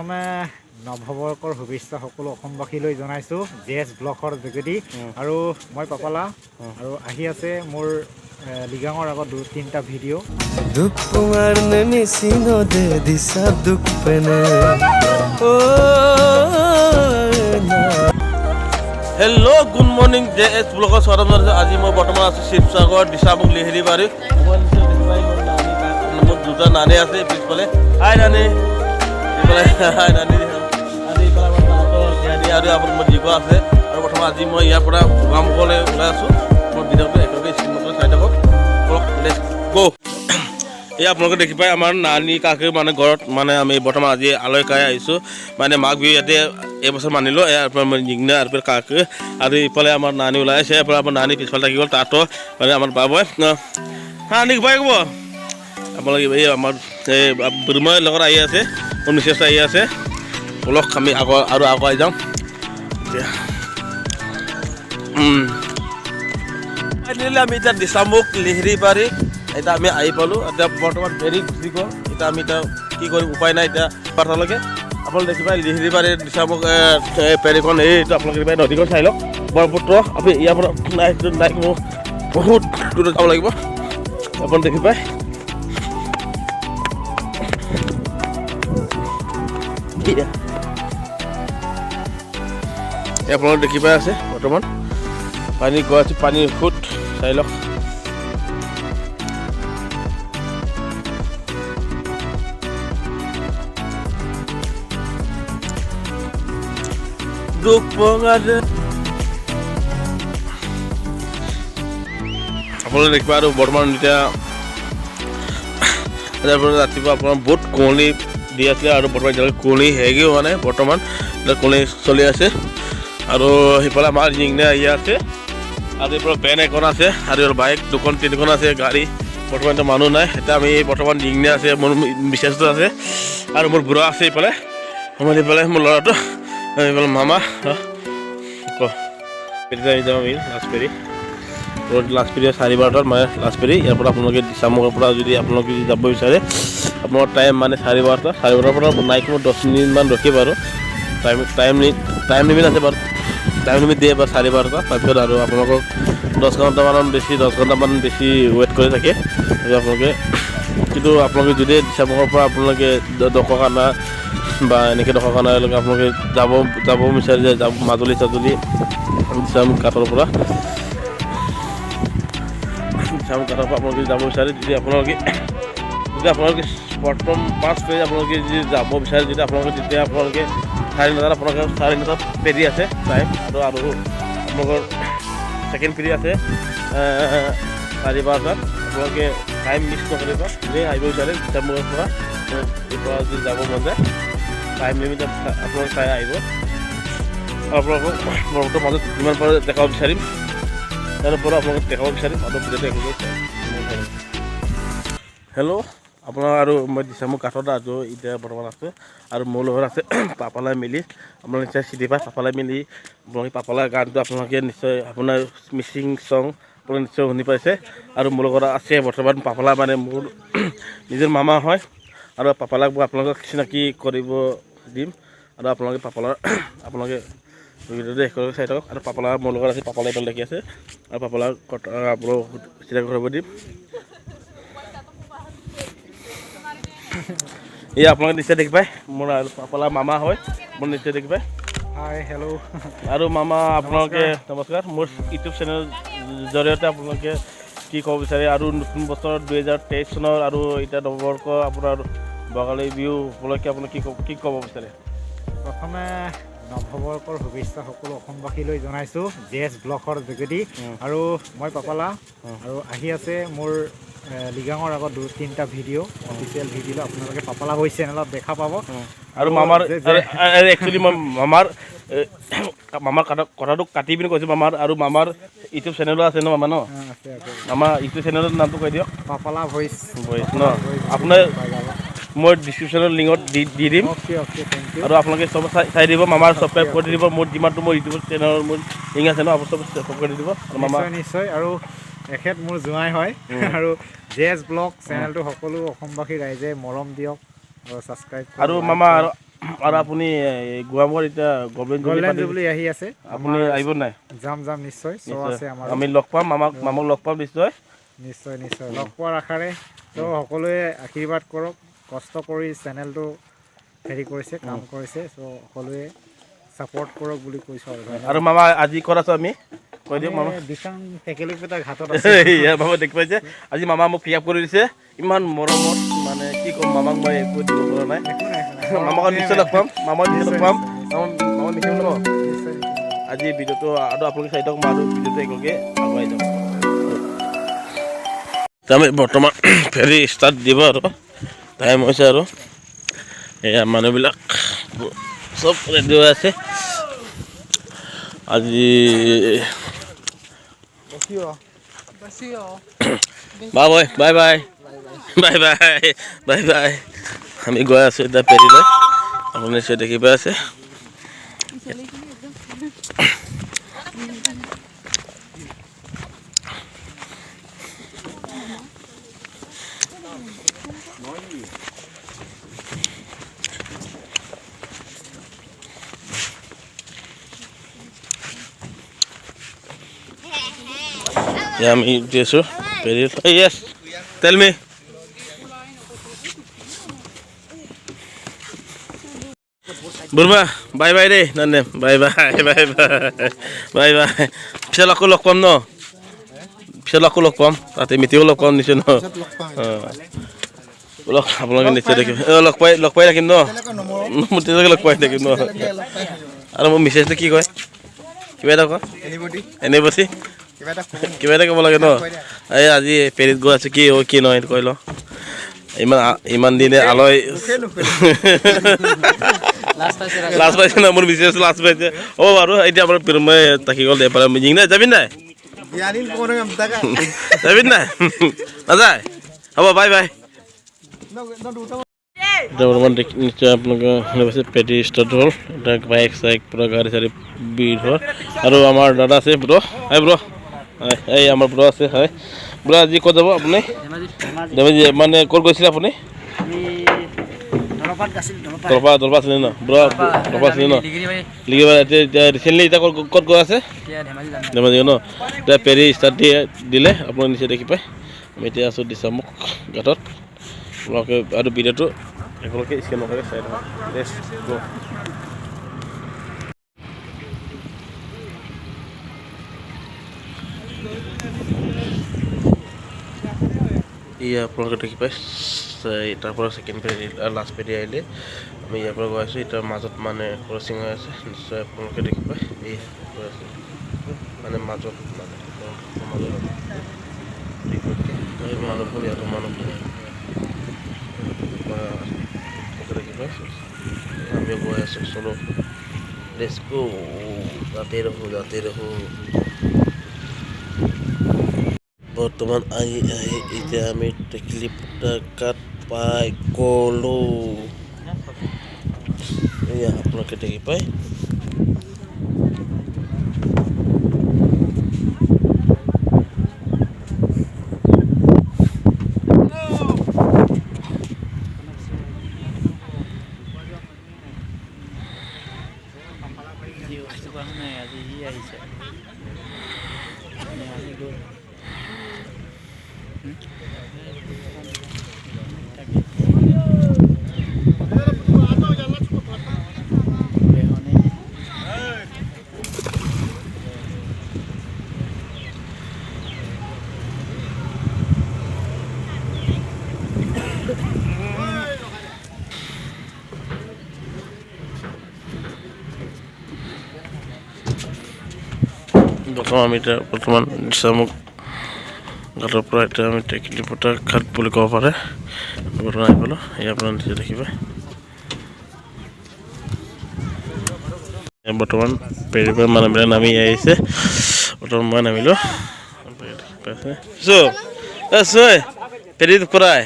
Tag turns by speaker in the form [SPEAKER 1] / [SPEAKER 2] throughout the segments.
[SPEAKER 1] প্ৰথমে নৱবৰ্ষৰ শুভেচ্ছা সকলো অসমবাসীলৈ জনাইছোঁ জে এছ ব্লগৰ যোগেদি। আৰু মই পাপালা, আৰু আহি আছে মোৰ লিগাঙৰ আগত দুই তিনিটা ভিডিঅ'।
[SPEAKER 2] দুখ পুঙাৰনে মেচিন দে দিছা দুখ পেনে ও না।
[SPEAKER 3] Hello', good morning, J S ব্লগত স্বাগতম জনাইছোঁ। আজি মই বৰ্তমান আছোঁ শিৱসাগৰ দিচাংমুখ লিহিৰিবাৰী। মোৰ দুটা নানী আছে পিছফালে। হাই নানী। এইফালে হাই নানী। আৰু এইফালে আমাৰ তাহাঁতৰ জ্ঞানী আৰু আপোনাৰ মোৰ জীৱ আছে। আৰু বৰ্তমান আজি মই ইয়াৰ পৰা গোগামুখলৈ ওলাই আছোঁ। মোৰ ভিডিঅ'টো একেলগে স্ক্ৰীণ নকৰি চাই থাকক। ব'লক, let's গ'। এই আপোনালোকে দেখি পাই আমাৰ নানী কাকে মানে ঘৰত মানে আমি বৰ্তমান আজি আলহী খাই আহিছোঁ। মানে মাঘ বিহু ইয়াতে এইবছৰ মানিলোঁ। ইয়াৰ পৰা জিংনা আৰু কাকে আৰু ইফালে আমাৰ নানী ওলাই আছে। এইফালে আমাৰ নানী পিছফালে থাকি গ'ল। তাতো মানে আমাৰ বাবই নানী বাই ক'ব আপোনালোকে। এই আমাৰ এই বুঢ়ীমাৰ লগত আহি আছে, মোৰ মিছেছ আহি আছে। ব'লক, আমি আগৰ আৰু আগুৱাই যাওঁ এতিয়া। ফাইনেলি আমি এতিয়া দিচাংমুখ লিহিৰিবাৰী এতিয়া আমি আহি পালোঁ। এতিয়া বৰ্তমান ফেৰী গুচি গ'ল। এতিয়া আমি এতিয়া কি কৰিম, উপায় নাই। এতিয়া পাথালৈকে আপোনালোকে দেখি পাই লিহিৰিবাৰী দিচাংমুখ ফেৰীখন। এইটো আপোনালোকে দেখি পাই নদীখন চাই লওক, ব্ৰহ্মপুত্ৰ। আপুনি ইয়াৰ পৰা নাই নাই বহুত দূৰত যাব লাগিব। আপুনি দেখি পায়। এই আপোনালোকে দেখি পাই আছে, বৰ্তমান পানী গৈ আছে, পানীৰ সোঁত চাই লওক। দুখ পঙাৰে আপোনালোকে দেখিবা। আৰু বৰ্তমান এতিয়া ৰাতিপুৱা আপোনাৰ বহুত কুঁৱলী দি আছিলে আৰু বৰ্তমান এতিয়ালৈকে কুঁৱলী শেষেই হোৱা নাই। বৰ্তমান এতিয়া কুঁৱলী চলি আছে। আৰু সিফালে আমাৰ জিংনে আহি আছে আৰু এইফালে ভেন এখন আছে আৰু বাইক দুখন তিনিখন আছে, গাড়ী। বৰ্তমান এতিয়া মানুহ নাই। এতিয়া আমি বৰ্তমান জিংনে আছে, মোৰ মিছেছটো আছে আৰু মোৰ বুঢ়া আছে এইফালে, আমাৰ এইফালে মোৰ ল'ৰাটো, এইফালে মামা। ক এতিয়া আমি যাম। আমি লাষ্ট ফেৰী, লাষ্ট ফেৰী 12:45ত মানে লাষ্ট ফেৰী। ইয়াৰ পৰা আপোনালোকে দিচাংমুখৰ পৰা যদি আপোনালোকে যদি যাব বিচাৰে, আপোনাৰ টাইম মানে 12:30। 12:30ৰ পৰা নাই কোনো 10 মিনিটমান ৰখিব আৰু টাইম লিমিট আছে বাৰু, টাইম লিমিট দিয়ে বাৰু 12:30। তাৰপিছত আৰু আপোনালোকক 10 ঘণ্টামান বেছি, 10 ঘণ্টামান বেছি ৱেইট কৰি থাকে। তাৰপিছত আপোনালোকে কিন্তু আপোনালোকে যদি দিচাংমুখৰ পৰা আপোনালোকে ঢকুৱাখানা বা এনেকৈ ঢকুৱাখানালৈকে আপোনালোকে যাব যাব বিচাৰে যে যাব মাজুলী চাজুলী, দিচাংমুখ ঘাটৰ পৰা, দিচাংমুখ ঘাটৰ পৰা আপোনালোকে যাব বিচাৰে, যদি আপোনালোকে প্ৰথম ফাৰ্ষ্ট ফেৰী আপোনালোকে যদি যাব বিচাৰে, যদি আপোনালোকে তেতিয়া আপোনালোকে 9:30ত, আপোনালোকে 9:30ত ফেৰী আছে টাইম। আৰু আৰু আপোনালোকৰ ছেকেণ্ড ফেৰী আছে 12:15ত। আপোনালোকে টাইম মিছ নকৰিব। যদি আহিব বিচাৰে দিচাংমুখৰ পৰা, পৰা যদি যাব মন যায়, টাইম লিমিট আপোনালোকে চাই আহিব। আপোনালোকক ব্ৰহ্মপুত্ৰৰ মাজত যিমান পাৰোঁ দেখাব বিচাৰিম, তাৰ পৰা আপোনালোকক দেখাব বিচাৰিম আৰু ভিডিঅ'টো একেলগে। হেল্ল' আপোনাৰ আৰু মই দিচাংমুখ ঘাটত আছোঁ এতিয়া বৰ্তমান আছোঁ আৰু মোৰ লগত আছে পাপালাই মিলি। আপোনালোকে নিশ্চয় চিনি পায় পাপালাই মিলি। আপোনালোকে পাপালা গানটো আপোনালোকে নিশ্চয় আপোনাৰ মিচিং চং আপোনালোকে নিশ্চয় শুনি পাইছে। আৰু মোৰ লগত আছে বৰ্তমান পাপালা, মানে মোৰ নিজৰ মামা হয়। আৰু পাপালাক মই আপোনালোকক চিনাকি কৰিব দিম আৰু আপোনালোকে পাপালাৰ আপোনালোকে ভিডিঅ'টো একেলগে চাই থাকক। আৰু পাপালা মোৰ লগত আছে, পাপালা এইফালে দেখি আছে আৰু পাপালাৰ কথা আপোনালোক চিনাকি কৰিব দিম। এই আপোনালোকে নিশ্চয় দেখি পায়, মোৰ আৰু পাপালা মামা হয়, মোৰ নিশ্চয় দেখি পায়।
[SPEAKER 1] হাই, হেল্ল'।
[SPEAKER 3] আৰু মামা, আপোনালোকে নমস্কাৰ। মোৰ ইউটিউব চেনেলৰ জৰিয়তে আপোনালোকে কি ক'ব বিচাৰে আৰু নতুন বছৰ 2023 চনৰ আৰু এতিয়া নৱবৰ্ষ আপোনাৰ ভোগালী বিহু উপলক্ষে আপোনাক কি ক'ব বিচাৰে?
[SPEAKER 1] প্ৰথমে নৱবৰ্ষৰ শুভেচ্ছা সকলো অসমবাসীলৈ জনাইছোঁ জে এছ ব্লগৰ যোগেদি। আৰু মই পাপালা, আৰু আহি আছে মোৰ লিগাঙৰ আগত দুই তিনিটা ভিডিঅ', অফিচিয়েল ভিডিঅ' আপোনালোকে পাপালা ভইচ চেনেলত দেখা পাব।
[SPEAKER 3] আৰু মামাৰ একচুৱেলি মই মামাৰ কথাটো কাটি পিনি কৈছোঁ। মামাৰ আৰু মামাৰ ইউটিউব চেনেলো আছে ন মামা? ন?
[SPEAKER 1] আছে আছে।
[SPEAKER 3] মামা ইউটিউব চেনেলৰ নামটো কৈ দিয়ক।
[SPEAKER 1] পাপালা ভইচ।
[SPEAKER 3] ভইচ ন? আপোনাৰ মই ডিছক্ৰিপশ্যনৰ লিংকত দি দি দিম।
[SPEAKER 1] Okay okay, thank U.
[SPEAKER 3] আৰু আপোনালোকে চব চাই চাই দিব, মামাৰ ছাবস্ক্ৰাইব কৰি দিব। মোৰ যিমানটো মোৰ ইউটিউব চেনেলৰ মোৰ লিংক আছে ন, আপুনি চব ছাবস্ক্ৰাইব কৰি দিব। আৰু মামা
[SPEAKER 1] নিশ্চয় নিশ্চয়। আৰু এখেত মোৰ জোঁৱাই হয়। আৰু জে এছ ব্লগ চেনেলটো সকলো অসমবাসী ৰাইজে মৰম দিয়ক আৰু ছাবস্ক্ৰাইব।
[SPEAKER 3] আৰু মামা আৰু আৰু আপুনি গোৱামুখত এতিয়া গল্ডেন
[SPEAKER 1] জুবলি আহি আছে,
[SPEAKER 3] আপুনি আহিব নাই?
[SPEAKER 1] যাম যাম নিশ্চয়, শ্ব' আছে আমাৰ,
[SPEAKER 3] আমি লগ পাম, মামাক লগ পাম নিশ্চয়।
[SPEAKER 1] নিশ্চয় নিশ্চয় লগ পোৱাৰ আশাৰে। তো সকলোৱে আশীৰ্বাদ কৰক, কষ্ট কৰি চেনেলটো হেৰি কৰিছে, কাম কৰিছে, চ' সকলোৱে ছাপৰ্ট কৰক বুলি কৈছোঁ। আৰু
[SPEAKER 3] আৰু মামা আজি ক'ত আছোঁ আমি কৈ দিয়ক মামা।
[SPEAKER 1] দিচাং টেকেলিপেটা ঘাটত আছে।
[SPEAKER 3] মামা দেখি পাইছে, আজি মামা মোক পিক আপ কৰি দিছে ইমান মৰমত, মানে কি ক'ম মামাক মই একো দিব পৰা নাই। মামাক নিশ্চয় লগ পাম, মামাক নিশ্চয় লগ পাম, মামাক নিশ্চয় ন। আজি ভিডিঅ'টো আৰু আপোনালোকে চাই থাকক, মই আৰু ভিডিঅ'টো একেলগে আগুৱাই যাম। আমি বৰ্তমান ফেৰী ষ্টাৰ্ট দিব আৰু টাইম হৈছে আৰু এয়া মানুহবিলাক চব ৰেডি হৈ আছে। আজি bye bye bye bye bye bye bye. আমি গৈ আছোঁ এতিয়া ফেৰীলৈ, আপুনি নিশ্চয় দেখি পাই আছে। আমি উঠি আছোঁ ফেৰীত। য়েছ টেল মি বুঢ়া, বাই বাই দেই নন্দে, bye bye bye bye bye bye. পিছত আকৌ লগ পাম ন, পিছত আকৌ লগ পাম, তাতে মিটিঙো লগ পাম নিশ্চয় ন। লগ আপোনালোকে নিশ্চয় দেখিম, লগ পাই থাকিম ন, তেতিয়ালৈকে লগ পাই থাকিম ন। আৰু মোৰ মিছেছটো কি কয়, কিবা এটা কয়, এনেবটি কিবা এটা ক'ব লাগে ন। এই আজি পেৰিত গৈ আছোঁ, কি হয় কি নহয় কৈ ল। ইমান দিনে আলয় লাজ পাইছে ন, মোৰ মিছেছ লাজ পাইছে। হ'ব বাৰু, এতিয়া আমাৰ মই থাকি গ'ল এফালে। মিজিং নাই, যাবি নাই? যাবি নাই? নাযায়? হ'ব, বাই বাই। এতিয়া বৰ্তমান নিশ্চয় আপোনালোকে শুনা পাইছে, পেটি ষ্টাৰ্ট হ'ল। এতিয়া বাইক চাইক পূৰা গাড়ী চাড়ী ভিৰ হ'ল। আৰু আমাৰ দাদা আছে, ব্ৰ, হাই ব্ৰ, এই আমাৰ ব্ৰ আছে। হয় ব্ৰ, আজি ক'ত যাব আপুনি? ধেমাজি। মানে ক'ত গৈছিলে আপুনি? দলপা আছিলে ন ব্ৰ? দলপা আছিলে ন? লিগিবাৰী। এতিয়া ৰিচেণ্টলি এতিয়া ক'ত গৈ আছে? ধেমাজি ন। এতিয়া পেৰি ষ্টাৰ্ট দিয়ে দিলে, আপোনালোকে নিশ্চয় দেখি পায়। আমি এতিয়া আছোঁ দিচামুখ ঘাটত। আপোনালোকে আৰু ভিডিঅ'টো একেলগে স্কেন নকৰাকৈ চাই থাকক। Let's গ'। এয়া আপোনালোকে দেখি পাই, তাৰ পৰা ছেকেণ্ড ফেৰী লাষ্ট ফেৰী আহিলে। আমি ইয়াৰ পৰা গৈ আছোঁ, এতিয়া মাজত মানে ক্ৰচিং হৈ আছে, নিশ্চয় আপোনালোকে দেখি পায়। এই গৈ আছে মানে মাজত, মানে মাজত মানুহবোৰ, ইয়াতো মানুহবোৰ দেখি পাই। আমিও গৈ আছোঁ, চলো let's গ', যাতে ৰহো যাতে ৰহো। বৰ্তমান আহি আহি এতিয়া আমি টেকেলিপুতা ঘাট পাই গ'লোঁ। এয়া আপোনালোকে দেখি পায়। বৰ্তমান আমি এতিয়া বৰ্তমান দিচামুখ ঘাটৰ পৰা এতিয়া আমি টেকেলিপুতা ঘাট বুলি ক'ব পাৰে বৰ্তমান আহি পালোঁ। এয়া আপোনাৰ নিজে দেখিব। বৰ্তমান পেৰিৰ পৰা মানুহবিলাক নামি আহিছে। বৰ্তমান মই নামিলোঁ। পেৰিত কৰাই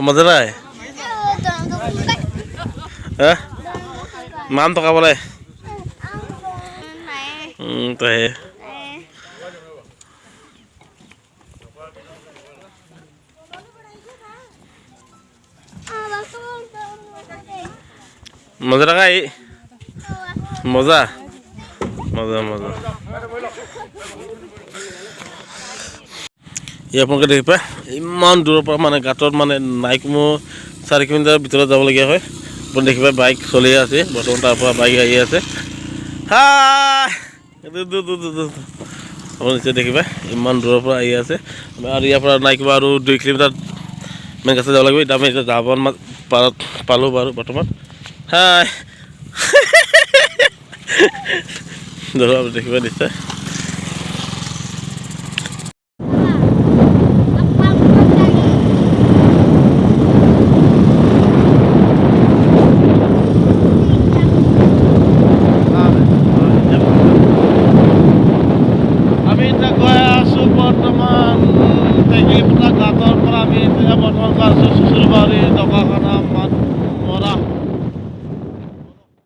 [SPEAKER 3] মজা নাই হা মাম টকা পালে তাহে মজা থকা এই মজা মজা মজা। এই আপোনালোকে দেখি পায় ইমান দূৰৰ পৰা মানে গাঁতত মানে নাইকমো 4 কিলোমিটাৰ ভিতৰত যাবলগীয়া হয়। আপুনি দেখি পায় বাইক চলি আছে বৰ্তমান, তাৰ পৰা বাইক আহি আছে। হাই আপুনি নিশ্চয় দেখি পায় ইমান দূৰৰ পৰা আহি আছে। আৰু ইয়াৰ পৰা নাইকিবা আৰু 2 কিলোমিটাৰ মেইন কাছে যাব লাগিব। এতিয়া আমি এতিয়া জাহাবন পাৰত পালোঁ বাৰু বৰ্তমান। হাই ধৰক আপুনি দেখিব নিশ্চয়।